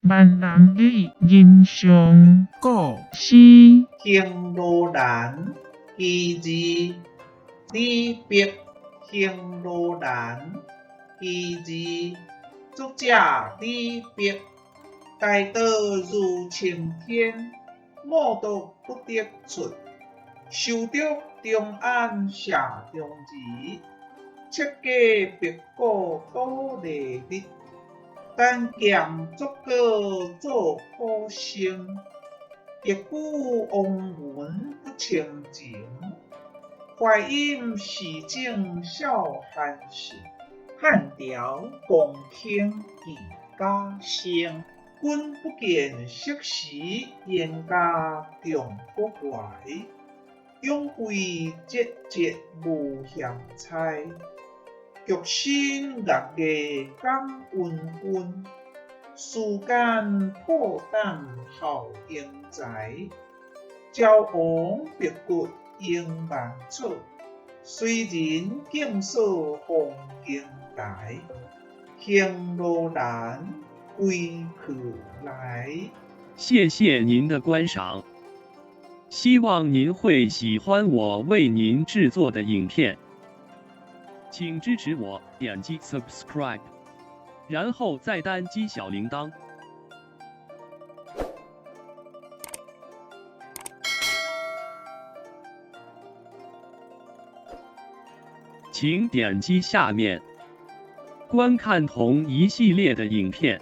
閩南語人上古詩。行路難，其二，李白。行路難，其二，作者李白。大道如青天，五毒不得出。受著長安謝長治，七家白骨倒麗日。單劍足歌做苦生，一句王文不稱情。淮陰市井少寒士，漢朝公卿紀家聲。君不見昔時冤家重閣來，勇為節節無嫌猜。局身樂藝感恩君，世間破膽好英才。朝王白骨迎萬草，隨人徑掃黃金台。行路難，歸去來。謝謝您的觀賞，希望您會喜歡我為您製作的影片，請支持我點擊 subscribe，然後再單擊小鈴鐺。請點擊下面觀看同一系列的影片。